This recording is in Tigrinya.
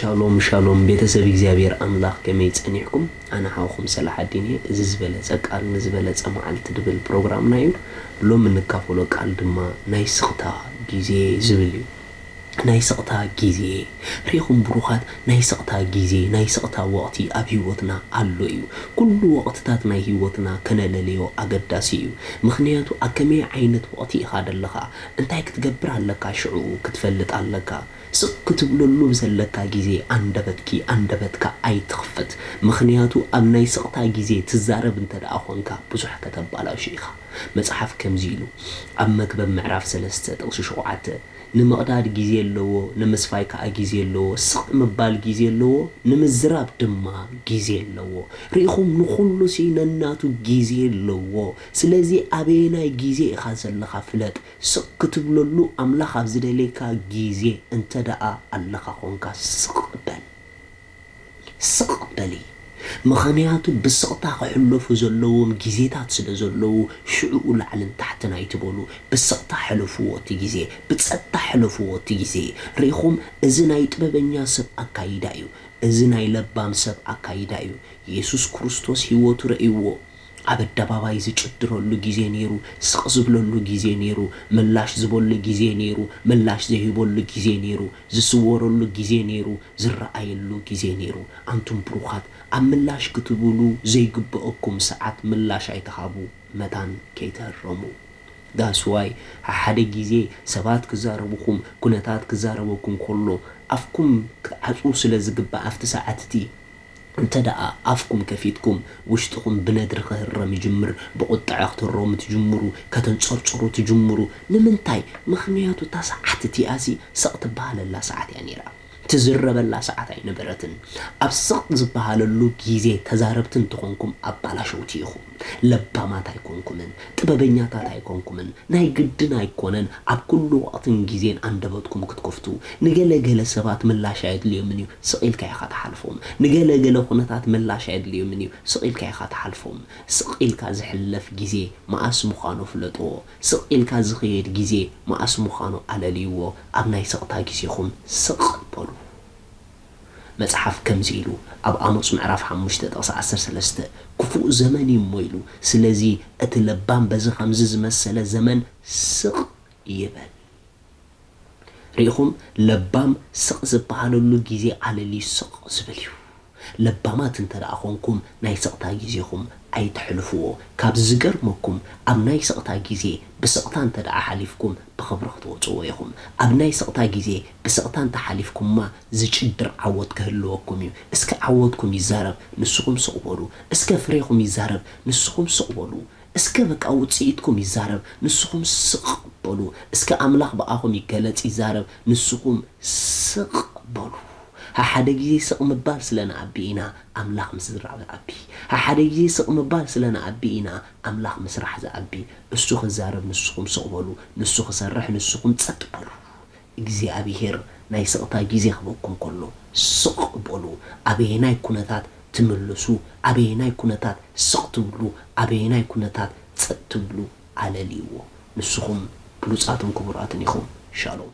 ሻሎም ሻሎም ቤተሰብ እግዚኣብሔር ኣምላኽ፣ ከመይ ጸኒሕኩም? ኣነ ሓውኹም ሰላሓዲን እየ። እዚ ዝበለጸ ቃል ንዝበለጸ መዓልቲ ድብል ፕሮግራምና እዩ። ሎም እንካፈሎ ቃል ድማ ናይ ስቕታ ግዜ ዝብል እዩ። ናይ ስቕታ ግዜ። ርኢኹም ብሩኻት፣ ናይ ስቕታ ግዜ፣ ናይ ስቕታ ወቕቲ ኣብ ህይወትና ኣሎ እዩ። ኩሉ ወቕትታት ናይ ህይወትና ከነለለዮ ኣገዳሲ እዩ። ምኽንያቱ ኣብ ከመይ ዓይነት ወቕቲ ኢኻ ደለኻ፣ እንታይ ክትገብር ኣለካ፣ ሽዑ ክትፈልጥ ኣለካ። ስቕ ክትብለሉ ብዘለካ ግዜ ኣንደበትኪ፣ ኣንደበትካ ኣይትኽፈት። ምኽንያቱ ኣብ ናይ ስቕታ ግዜ ትዛረብ እንተ ደኣ ኾንካ ብዙሕ ከተባላሹ ኢኻ። መጽሓፍ ከምዚ ኢሉ ኣብ መክብብ ምዕራፍ ሰለስተ ጥቕሲ ሸውዓተ፣ ንምቕዳድ ግዜ ኣለዎ፣ ንምስፋይ ከኣ ግዜ ኣለዎ፣ ስቕ ምባል ግዜ ኣለዎ፣ ንምዝራብ ድማ ግዜ ኣለዎ። ርኢኹም፣ ንኹሉሲ ነናቱ ግዜ ኣለዎ። ስለዚ ኣበየናይ ግዜ ኢኻ ዘለኻ ፍለጥ። ስቕ ክትብለሉ ኣምላኽ ኣብ ዝደልየካ ግዜ እንተ ደኣ ኣለኻ ኾንካ ስቕ በል። ስቕ በሊ። ምኽንያቱ ብስቕታ ክሕለፉ ዘለዎም ግዜታት ስለ ዘለዉ ሽዕኡ ላዕልን ታሕትን ኣይትበሉ። ብስቕታ ሕለፍዎ እቲ ግዜ፣ ብጸጥታ ሕለፍዎ እቲ ግዜ። ርኢኹም፣ እዚ ናይ ጥበበኛ ሰብ ኣካይዳ እዩ። እዚ ናይ ለባም ሰብ ኣካይዳ እዩ። የሱስ ክርስቶስ ህይወቱ ረእይዎ። ኣብ ኣደባባይ ዝጭድረሉ ግዜ ነይሩ፣ ስቕ ዝብለሉ ግዜ ነይሩ፣ ምላሽ ዝበሉ ግዜ ነይሩ፣ ምላሽ ዘይህበሉ ግዜ ነይሩ፣ ዝስወረሉ ግዜ ነይሩ፣ ዝረኣየሉ ግዜ ነይሩ። ኣንቱም ብሩኻት፣ ኣብ ምላሽ ክትብሉ ዘይግበኣኩም ሰዓት ምላሽ ኣይትሃቡ፣ መታን ከይትህረሙ። That's why ሓደ ግዜ ሰባት ክዛረቡኹም፣ ኩነታት ክዛረበኩም ከሎ ኣፍኩም ክትዓጽዉ ስለ ዝግባእ ኣብቲ ሰዓት እቲ እንተ ደኣ ኣፍኩም ከፊትኩም ውሽጥኹም ብነድሪ ክህረም ይጅምር፣ ብቑጥዐ ክትህረሙ ትጅምሩ፣ ከተንጸርጽሩ ትጅምሩ። ንምንታይ? ምኽንያቱ እታ ሰዓት እቲኣሲ ስቕ ትበሃለላ ሰዓት እያ ነይራ። ትዝረበላ ሰዓት ኣይነበረትን። ኣብ ስቕ ዝበሃለሉ ግዜ ተዛረብቲ እንተኾንኩም ኣባላሸውቲ ኢኹም። ለባማት ኣይኮንኩምን፣ ጥበበኛታት ኣይኮንኩምን። ናይ ግድን ኣይኮነን ኣብ ኩሉ ወቕትን ግዜን ኣንደበትኩም ክትከፍቱ። ንገለ ገለ ሰባት ምላሽ ኣየድልዮምን እዩ፣ ስቕ ኢልካ ኢኻ ትሓልፎም። ንገለ ገለ ኩነታት ምላሽ ኣየድልዮምን እዩ፣ ስቕ ኢልካ ኢኻ ትሓልፎም። ስቕ ኢልካ ዝሕለፍ ግዜ መኣስ ምዃኑ ፍለጥዎ። ስቕ ኢልካ ዝኸየድ ግዜ መኣስ ምዃኑ ኣለልይዎ። ኣብ ናይ ስቕታ ግዜኹም ስቕ በሉ። መጽሓፍ ከምዚ ኢሉ ኣብ ኣሞጽ ምዕራፍ ሓሙሽተ ጥቕሲ ዓሰርተ ሰለስተ፣ "ክፉእ ዘመን እዩ እሞ" ኢሉ። ስለዚ እቲ ለባም በዚ ኸምዚ ዝመሰለ ዘመን ስቕ ይበል። ርኢኹም፣ ለባም ስቕ ዝበሃለሉ ግዜ ኣለልዩ ስቕ ዝብል እዩ። ለባማት እንተ ደኣ ኾንኩም፣ ናይ ስቕታ ግዜኹም ኣይተሕልፍዎ። ካብ ዝገርመኩም፣ ኣብ ናይ ስቕታ ግዜ ብስቕታ እንተ ደኣ ሓሊፍኩም፣ ብኽብሪ ክትወጽዎ ኢኹም። ኣብ ናይ ስቕታ ግዜ ብስቕታ እንተ ሓሊፍኩማ፣ ዝጭድር ዓወት ክህልወኩም እዩ። እስከ ዓወትኩም ይዛረብ፣ ንስኹም ስቕ በሉ። እስከ ፍሬኹም ይዛረብ፣ ንስኹም ስቕ በሉ። እስከ በቃ ውጽኢትኩም ይዛረብ፣ ንስኹም ስቕ በሉ። እስከ ኣምላኽ ብኣኹም ይገለጽ ይዛረብ፣ ንስኹም ስቕ በሉ። ሓሓደ ግዜ ስቕ ምባል ስለ ንኣቢ ኢና ኣምላኽ ምስራሕ ዝኣቢ። ሓሓደ ግዜ ስቕ ምባል ስለ ንኣቢ ኢና ኣምላኽ ምስራሕ ዝኣቢ። እሱ ክዛረብ ንስኹም ስቕ በሉ፣ ንሱ ክሰርሕ ንስኹም ጸጥ በሉ። እግዚኣብሄር ናይ ስቕታ ግዜ ክህበኩም ከሎ ስቕ በሉ። ኣበየናይ ኩነታት ትምልሱ፣ ኣበየናይ ኩነታት ስቕ ትብሉ፣ ኣበየናይ ኩነታት ጸጥ ትብሉ ኣለልይዎ። ንስኹም ብሉጻትን ክቡራትን ኢኹም። ሻሎም።